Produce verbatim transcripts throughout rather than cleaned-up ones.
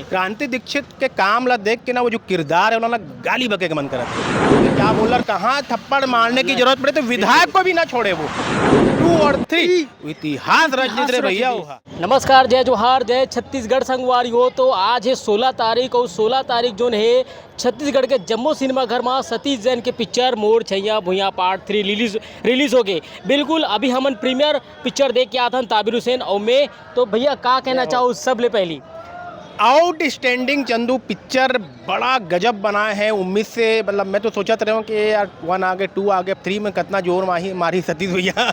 क्रांति दीक्षित के काम ला देख के ना, वो जो किरदार है, ओला ना गाली बके के मन करत है। क्या बोलर, कहाँ थप्पड़ मारने की जरूरत पड़े तो विधायक को भी ना छोड़े वो। टू और थ्री, इतिहास रच देत रे भैया। वो हा। नमस्कार, जय जोहार, जय छत्तीसगढ़ संगवारी हो। तो आज है सोलह तारीख और सोलह तारीख जोन है, छत्तीसगढ़ के जम्मो सिनेमा घर मा सतीश जैन के पिक्चर मोर छैया भुइया पार्ट थ्री रिलीज रिलीज हो गए। बिल्कुल, अभी हमन प्रीमियर पिक्चर देख के आथन ताबिर हुसैन और मैं। तो भैया, का कहना चाहो सबले पहली? आउटस्टैंडिंग चंदू पिक्चर, बड़ा गजब बनाए हैं। उम्मीद से, मतलब, मैं तो सोचत रहे हूँ कि यार, वन आ गए, टू आ गए, थ्री में कितना जोर माही मारी सतीश भैया।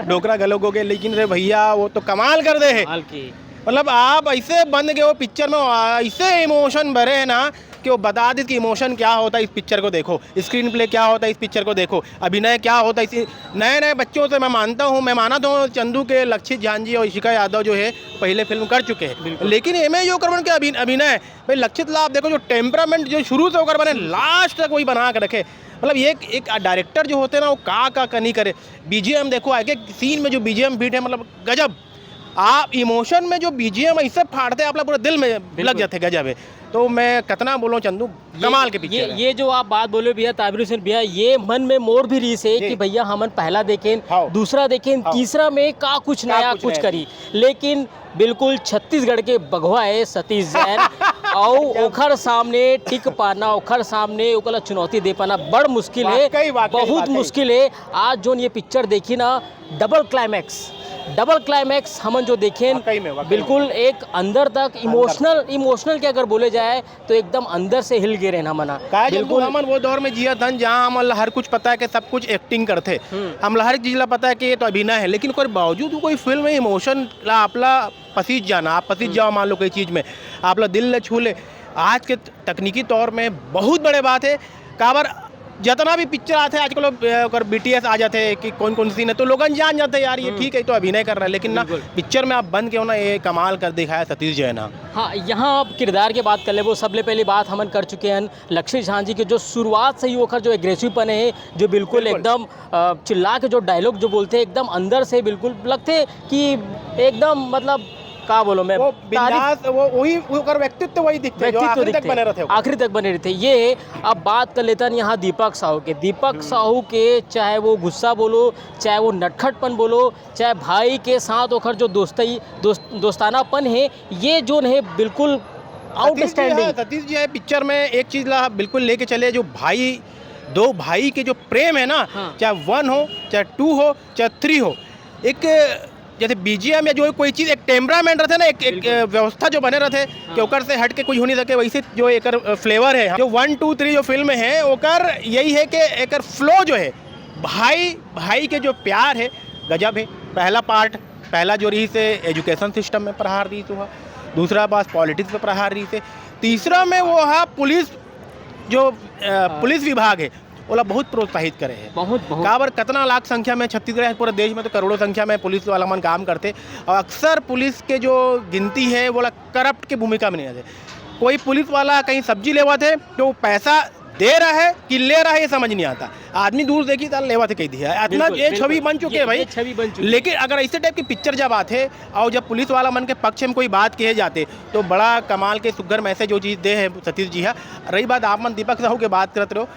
डोकरा गलोक हो गए, लेकिन रे भैया, वो तो कमाल कर दे है। कमाल की। मतलब, आप ऐसे बंद गए हो पिक्चर में, ऐसे इमोशन भरे हैं ना, कि वो बता दी कि इमोशन क्या होता है। इस पिक्चर को देखो, स्क्रीन प्ले क्या होता है इस पिक्चर को देखो, अभिनय क्या होता है इस, नए नए बच्चों से मैं मानता हूँ, मैं मानत हूँ चंदू के, लक्षित जैन जी और इशिका यादव जो है, पहले फिल्म कर चुके हैं, बिल्कुल। लेकिन एमे जो करवन के अभिन-, अभिनय, भाई, लक्षित ला आप देखो, जो टेम्परामेंट जो शुरू से होकर बने, लास्ट तक वही बना के रखे। मतलब, ये एक, एक डायरेक्टर जो होते हैं ना, वो का का का नहीं करे। बीजीएम देखो, आगे सीन में जो बीजीएम बीट है, मतलब, गजब। आप इमोशन में जो बीजीएम ऐसे फाड़ते हैं, आप लोग पूरे दिल में लग जाते, गजब है। तो मैं कितना बोलूं चंदू, ये, कमाल के पिक्चर ये, है। ये जो आप बात बोले भैया, ताबिर हुसैन भैया, ये मन में मोर भी रही से कि भैया, हमन पहला देखें, हाँ। दूसरा देखें, हाँ। तीसरा में का कुछ का नया कुछ कुछ नया करी, लेकिन बिल्कुल छत्तीसगढ़ के बघवा है सतीश जैन। और ओखर सामने टिक पाना, ओखर सामने ओकला चुनौती दे पाना बड़ मुश्किल है। वाकई, वाकई, बहुत वाकई। मुश्किल है। आज जोन ये पिक्चर देखी ना, डबल क्लाइमैक्स, डबल क्लाइमैक्स हमन जो देखें, वाकई में, वाकई में। बिल्कुल एक अंदर तक अंदर। इमोशनल, इमोशनल के अगर बोले जाए तो एकदम अंदर से हिल गे रहन हमन। काहे चंदू, बिल्कुल। हमन वो दौर में जियत हन, जहाँ हमन ला हर कुछ पता है कि सब कुछ एक्टिंग करथे। हम्म। हमन ला हर चीज ला पता है कि ये तो अभिनय है, लेकिन ओकर बावजूद कोई फिल्म में इमोशन ला, आप ला पसीज जाना, आप पसीज हम्म। जाओ, मान लो कोई चीज में, आप ला दिल ला छू ले। आज के तकनीकी तौर में बहुत बड़े बात है। काबर, जितना भी पिक्चर आथे आजकल, अ, ओकर बीटीएस आ जाथे कि कौन कौन सीन है, तो लोगन जान जाथे, "यार, ये हम्म। ठीक है, तो अभिनय कर रहा है।" लेकिन ना, बिल्कुल। पिक्चर में आप बंद के हो ना, ये कमाल कर दिखाया सतीश जैन हा। हाँ, यहाँ आप किरदार के बात कर लेबो, सबले पहली बात हमन कर चुके हैं लक्षित जैन जी के, जो शुरुआत से ही ओकर जो एग्रेसिव पने है, जो बिल्कुल बिल्कुल। एकदम, अ, चिल्ला के जो डायलॉग जो बोलते हैं, एकदम अंदर से बिल्कुल लगते कि एकदम, मतलब, का बोलो मैं, वो तारीफ बिंदास, वो वही, वो ओकर व्यक्तित्व वही दिखते, जो व्यक्तित्व आखिरी तक दिखते। बने रहते हो। आखिरी तक बने रहते, ये है। अब बात कर लेते हैं यहाँ दीपक साहू के। दीपक हम्म। साहू के, चाहे वो गुस्सा बोलो, चाहे वो नटखटपन बोलो, चाहे भाई के साथ ओकर जो दोस्ती, दोस्त, दोस्तानापन है, ये जोन है बिल्कुल सतीश जी, हाँ, आउटस्टैंडिंग। सतीश जी है पिक्चर में एक चीज ला बिल्कुल लेके चले, जो भाई, दो भाई के जो प्रेम है ना, हाँ। चाहे वन हो, चाहे टू हो, चाहे थ्री हो, एक जैसे बीजीएम या जो कोई चीज, एक टेम्परामेंट रहते ना, एक, एक बिल्कुल। व्यवस्था जो बने रहते, हाँ। कि ओकर से हट के कुछ हो नहीं सके, वैसे जो एकर फ्लेवर है, जो वन टू थ्री जो फिल्म है, ओकर यही है कि एकर फ्लो जो है, भाई भाई के जो प्यार है, गजब है। पहला पार्ट, पहला जो रही से एजुकेशन सिस्टम में प्रहार रही से हुआ, दूसरा बात पॉलिटिक्स में प्रहार रही से, तीसरा में वो हा पुलिस, जो अ, हाँ। पुलिस विभाग है, ओला बहुत प्रोत्साहित करे है। बहुत, बहुत। काबर, कितना लाख संख्या में छत्तीसगढ़ है, पूरे देश में तो करोड़ों संख्या में पुलिस वाला मन काम करते, और अक्सर पुलिस के जो गिनती है, वो ला करप्ट के भूमिका में नहीं आते। कोई पुलिस वाला कहीं सब्जी लेवा थे, तो वो पैसा दे रहा है कि ले रहा है, ये समझ नहीं आता। आदमी दूर देखी, "तार लेवा थे," कह दिया। इतना बिल्कुल, ये छवि बिल्कुल। बन चुकी ये, है भाई। ये छवि बन चुकी है। लेकिन अगर ऐसे टाइप की पिक्चर जब आते और जब पुलिस वाला मन के पक्ष में कोई बात कहे जाते, तो बड़ा कमाल के सुग्घर मैसेज वो चीज़ दे है सतीश जी हा। रही बात आप मन दीपक साहू के बात करत रहो,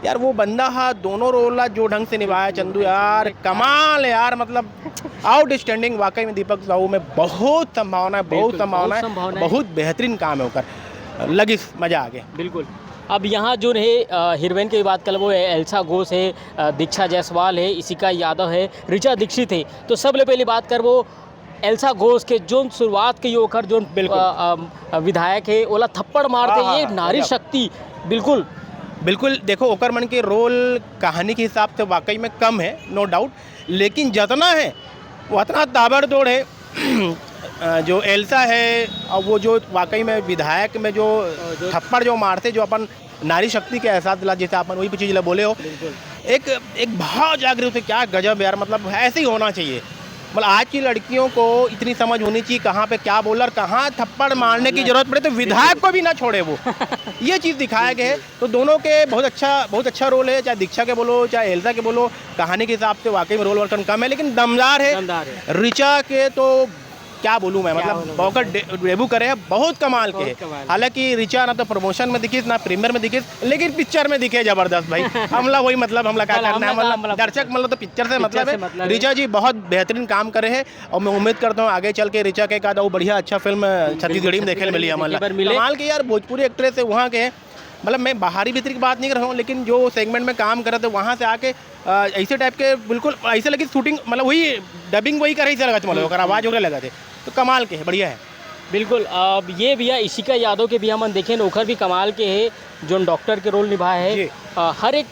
यार, वो बंदा हा दोनों रोल ला जो ढंग से निभाया चंदू यार, कमाल है यार, मतलब आउटस्टैंडिंग। वाकई में दीपक साहू में बहुत संभावना है, बहुत बिल्कुल, संभावना बहुत है, संभावना है। बहुत बेहतरीन काम है ओकर। लगिस, मजा आ गया। बिल्कुल। अब यहाँ जो है, अ, हीरोइन की बात कर, वो है एल्सा घोष है, अ, दीक्षा जायसवाल है, इशिका यादव है, ऋचा दीक्षित है। तो सबले पहली बात कर वो एल्सा घोष के, जोन शुरुआत के ओकर जोन, बिल्कुल। अ, अ, विधायक है, ओला थप्पड़ मारते, हाँ, हाँ, ये हाँ, नारी गजब। शक्ति, बिल्कुल। बिल्कुल, देखो, ओकर मन के रोल कहानी के हिसाब से वाकई में कम है, नो डाउट, लेकिन जितना है, वो इतना ताबड़तोड़ है। अ, जो एल्सा है, और वो जो वाकई में विधायक में जो अ, जो थप्पड़ जो मारते, जो अपन नारी शक्ति के एहसास दिला, जैसे अपन वही चीज ला बोले हो। बिल्कुल। एक, एक भाव जागृत है, क्या गजब यार, मतलब ऐसे ही होना चाहिए। मतलब आज की लड़कियों को इतनी समझ होनी चाहिए, कहाँ पे क्या बोलना और कहाँ थप्पड़ मारने की जरूरत पड़े तो विधायक को भी ना छोड़े वो। ये चीज दिखाया गया है। तो दोनों के बहुत अच्छा, बहुत अच्छा रोल है, चाहे दीक्षा के बोलो, चाहे एल्सा के बोलो। कहानी के हिसाब से वाकई में रोल वर्कन कम है, लेकिन दमदार है। दमदार है। ऋचा के तो क्या बोलूं मैं, मतलब, ओकर डेब्यू करे है, बहुत कमाल के है। हालांकि रिचा ना तो प्रमोशन में दिखिस, ना प्रीमियर में दिखिस, लेकिन पिक्चर में दिखे जबरदस्त भाई। हमला वही, मतलब, हमला क्या करना है, मतलब, दर्शक, मतलब, तो पिक्चर से मतलब है। रिचा जी बहुत बेहतरीन काम करे है और मैं उम्मीद करता हूँ आगे चल के रिचा के एक आध अउ बढ़िया अच्छा फिल्म छत्तीसगढ़ी में देखे मिली हमन ला। कमाल के यार, भोजपुरी एक्ट्रेस है, वहाँ के, मतलब, मैं बाहरी भीतरी की बात नहीं कर रहा हूँ, लेकिन जो सेगमेंट में काम करत है वहाँ से आके अ, ऐसे टाइप के बिल्कुल ऐसे लगे शूटिंग, मतलब, वही डबिंग वही करे, ऐसे लगा थे, मतलब, ओकर आवाज ओकरे लगा थे। तो कमाल के है, बढ़िया है। बिल्कुल। अब ये भैया इशिका यादव के भी हमन देखे न, ओखर भी कमाल के है, जोन डॉक्टर के रोल निभाए है। अ, हर एक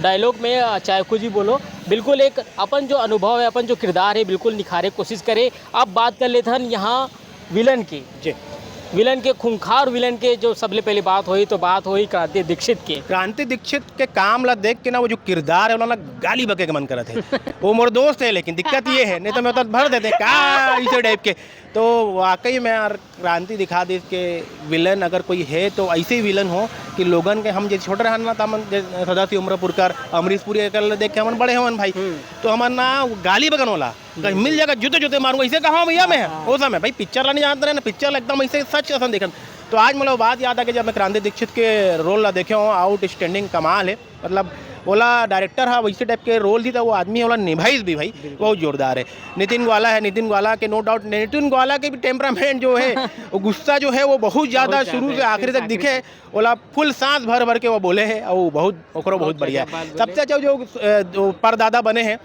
डायलॉग में, अ, चाहे कुछ भी बोलो, बिल्कुल एक अपन जो अनुभव है, अपन जो किरदार है, बिल्कुल निखारे कोशिश करे। अब बात कर लेथन यहाँ विलन के। जी। विलन के, खूंखार विलन के जो सबले पहली बात होई तो बात होई क्रांति दीक्षित के। क्रांति दीक्षित के काम ला देख के ना, वो जो किरदार है, ओला ना गाली बके के मन करत है। वो मोर दोस्त है, लेकिन दिक्कत ये है, नहीं तो मैं तो भर देते का इसे टाइप के। तो वाकई में यार, क्रांति दिखा दी के विलन अगर कोई है तो ऐसे ही विलन हो कि लोगन के, हम जैसे छोटे रहन ना, तो हमन जे सदाशिव उमरापुरकर, अमरीश पुरी, एकर देख के हमन बड़े हवन भाई। तो हमन ना गाली बकन वाला कहीं मिल जाएगा, जूते जूते मारूंगा, इसे कहा भैया मैं। हाँ। वो समय भाई पिक्चर ला नहीं जानते रहे ना, पिक्चर ला एकदम ऐसे सच असन देखन। तो आज मतलब बात याद आ गई, जब मैं क्रांति दीक्षित के रोल ला देखे हूँ, आउटस्टैंडिंग कमाल है। मतलब, ओला डायरेक्टर हा वैसे टाइप के रोल दी था, वो आदमी ओला निभाइस भी भाई, बहुत जोरदार है। नितिन ग्वाला है, नितिन ग्वाला के नो डाउट, नितिन ग्वाला के भी टेम्परामेंट जो है, वो गुस्सा जो है, वो बहुत ज्यादा शुरू से आखिरी तक दिखे। ओला फुल सांस भर भर के वो बोले है, और बहुत, ओकरो बहुत बढ़िया है। सबसे अच्छा जो, अ, जो परदादा बने हैं,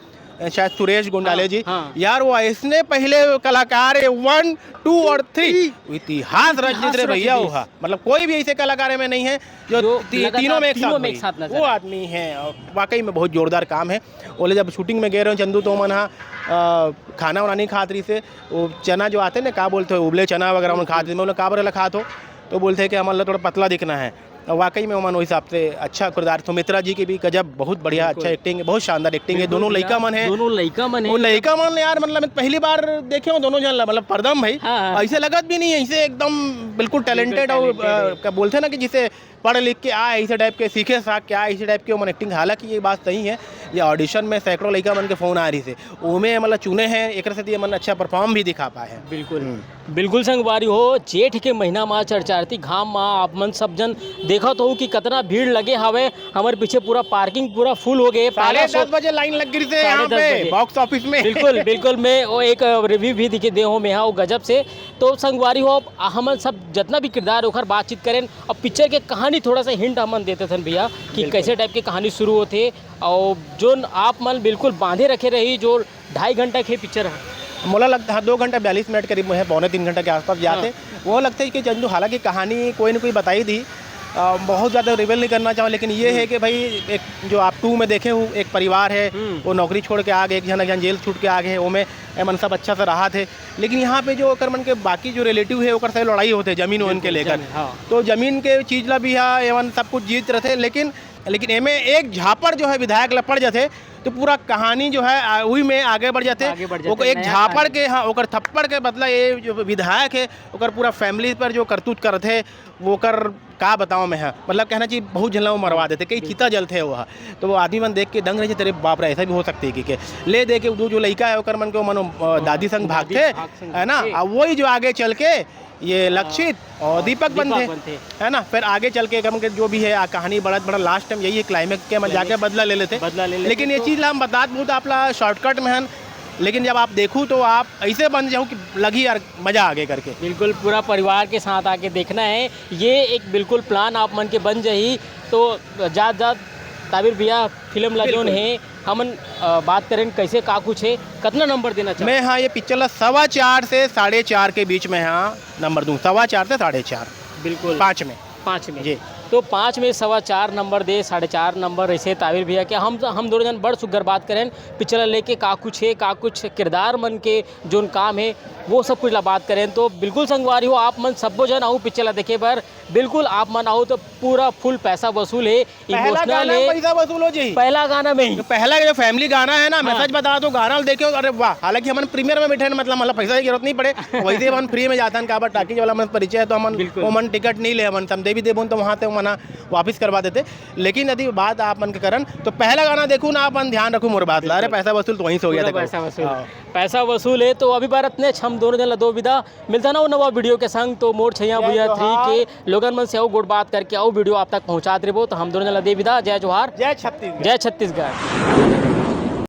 शायद सुरेश गोंडाले जी। हाँ। यार, वो ऐसने पहले कलाकार है, वन, टू और थ्री, इतिहास रच देत रहे भैया। वो हा, मतलब, कोई भी ऐसे कलाकार में नहीं है जो जो ती-, लगातार तीनों में एक साथ तीनों में एक भाई। साथ नजर वो आए। आदमी है, और वाकई में बहुत जोरदार काम है। ओले जब शूटिंग में गए रहे चंदू, तो मन हा, अ, खाना वाना नहीं खात रही से, वो चना जो आते ना, का बोलते हो, उबले चना वगैरह, मन खात रही, मैं बोला, "का बर ला खात हो?" तो बोलते हैं कि हमारा थोड़ा पतला दिखना है। और वाकई में ओमन वो हिसाब से अच्छा किरदार, सुमित्रा जी की भी गजब, बहुत बढ़िया, बिल्कुल। अच्छा एक्टिंग, बहुत शानदार एक्टिंग है। बिल्कुल दोनों भैया, लइका मन है। दोनों लइका मन है। वो लइका मन यार, मतलब, मैं पहली बार देखे हूँ दोनों जन ला, मतलब, परदम भाई, हाँ, हाँ। ऐसे लगत भी नहीं है, ऐसे एकदम बिल्कुल बिल्कुल टैलेंटेड और, talented अ, है। क्या बोलते हैं ना कि जिसे पढ़ लिख के आए, ऐसे टाइप के सीखे साख के आए, ऐसे टाइप के ओमन एक्टिंग। हालांकि ये बात सही है, ये ऑडिशन में सैकड़ों लइका मन के फोन आ रही थे, ओमे मतलब चुने हैं, एक से ये मन अच्छा परफॉर्म भी दिखा पाए हैं। बिल्कुल। हम्म। बिल्कुल संगवारी हो, जेठ के महीना मा चरचरती घाम मा आप मन सब जन देखत हो कि कतना भीड़ लगे हवे। हमर पीछे पूरा पार्किंग पूरा फुल हो गए। साढ़े दस बजे लाइन लग गई थी यहाँ पे बॉक्स ऑफिस में। बिल्कुल बिल्कुल, मैं वो एक रिव्यू भी दिखे दे हो मैं, हाँ, वो गजब से। तो संगवारी हो, अब हमन सब जितना भी किरदार ओखर बातचीत करें, अब पिक्चर के कहानी थोड़ा सा हिंट हमन देते थन भैया कि बिल्कुल। कैसे टाइप के कहानी शुरू होते, और जो आप मन बिल्कुल बांधे रखे रही जो ढाई घंटा के पिक्चर है। मोला लगता है दो घंटा बयालीस मिनट करीब में है, पौने तीन घंटा के आसपास जाते। हाँ। वो लगता है कि चंदू, हालांकि कहानी कोई ना कोई बताई दी, अ, बहुत ज़्यादा रिवील नहीं करना चाहूँ, लेकिन ये है हम्म। कि भाई, एक जो आप टू में देखे हो, एक परिवार है, हम्म। वो नौकरी छोड़ के आ गए, एक जन, एक जन जेल छूट के आ गए, वो में एमन सब अच्छा से रहा थे, लेकिन यहाँ पे जो ओकर मन के बाकी जो रिलेटिव है, ओकर से लड़ाई होते जमीन वमीन के बिल्कुल, लेकर। जमीन, हाँ। तो जमीन के चीज ला भी, हाँ, एमन सब कुछ जीत रहे थे, लेकिन, लेकिन एमे एक झापड़ जो है विधायक ला पड़ जाते, तो पूरा कहानी जो है, आ, वही में आगे बढ़ जाते। आगे बढ़ जाते, ओकर एक नया झापड़ कहानी। के, हाँ, ओकर थप्पड़ के बदला ये जो विधायक है, ओकर पूरा फैमिली पर जो करतूत करत है, वो कर का बताओ मैं, हाँ, मतलब, कहना चाहिए, बहुत झन ला वो मरवा देते, कई बिल्कुल। चिता जलते है वो, हाँ। तो वो आदमी मन देख के दंग रहे थे, "अरे बाप रे, ऐसा भी हो सकते है कि के?" ले दे के वो जो लइका है, ओकर मन के, वो मनो, अ, हाँ, दादी संग दादी भागते, भाग संग है ना? भागते। अब वही जो आगे चल के ये हाँ, लक्षित और हाँ, दीपक दीपक बनते, बनते। है ना? फिर आगे चल के एकर मन के जो भी है, आ, कहानी बढ़त बढ़त लास्ट टाइम यही है, क्लाइमेक्स के मन जाके बिल्कुल। बदला ले लेते। बदला ले लेते, लेकिन ये तो चीज ला हम बतात बहुत आप ला शॉर्टकट में हन, लेकिन जब आप देखू तो आप ऐसे बन जाओ कि लगी यार, मजा आ गया करके। बिल्कुल, पूरा परिवार के साथ आके देखना है। ये एक बिल्कुल प्लान आप मन के बन जाही। तो जात जात ताबिर भैया, फिल्म ला जोन बिल्कुल। है, हमन, अ, बात करें कैसे का कुछ है, कितना नंबर देना चाहो? मैं, हाँ, ये पिक्चर ला सवा चार से साढ़े चार के बीच में, हाँ, नंबर दूँ, सवा चार से साढ़े चार। बिल्कुल। पाँच में। पाँच में। जी। तो पाँच में सवा चार नंबर दे, साढ़े चार नंबर ऐसे ताबिर भैया के। हम, हम दोनों जन बड़ सुग्घर बात करें पिक्चर ला लेके, का कुछ है, का कुछ किरदार मन के जोन काम है, वो सब कुछ ला बात करें। तो बिल्कुल संगवारी हो, आप मन सब्बो जन आऊ पिक्चर ला देखे बर, बिल्कुल आप मन आऊ तो पूरा फुल पैसा वसूल है, पहला इमोशनल गाना है। पैसा वसूल हो जाही। पहला गाना में ही। तो पहला जो फैमिली गाना है ना, मैं हाँ। सच बता दूं, गाना देखे हो, अरे वाह। हालांकि हमन प्रीमियर में बैठे हैं, मतलब, मतलब पैसा की जरूरत नहीं पड़े, वैसे ही हमन फ्री में जाता है, काबर टाकीज वाला मन परिचय है, तो हमन बिल्कुल। ओमन टिकट नहीं ले, हमन समझे भी देबो तो वहाँ ते गाना वापस करवा देते। लेकिन यदि बात आप मन के करन, तो पहला गाना देखू ना, अपन ध्यान रखू मोर बात ला। अरे, बिल्कुल। पैसा वसूल तो वहीं से हो गया पूरा था। पैसा वसूल। हाँ। पैसा वसूल है। तो अभी बार इतने अच्छा, हम दोनों जन ला दो विदा। मिलता ना वो नवा वीडियो के संग। तो मोर छैया जय भुइयां थ्री जोहार। के लोगन मन से अउ गोठ बात करके अउ वीडियो आप तक पहुंचात रहिबो। तो हम दोनों जन ला दे विदा। जय जोहार। जय छत्तीसगढ़। जय छत्तीसगढ़।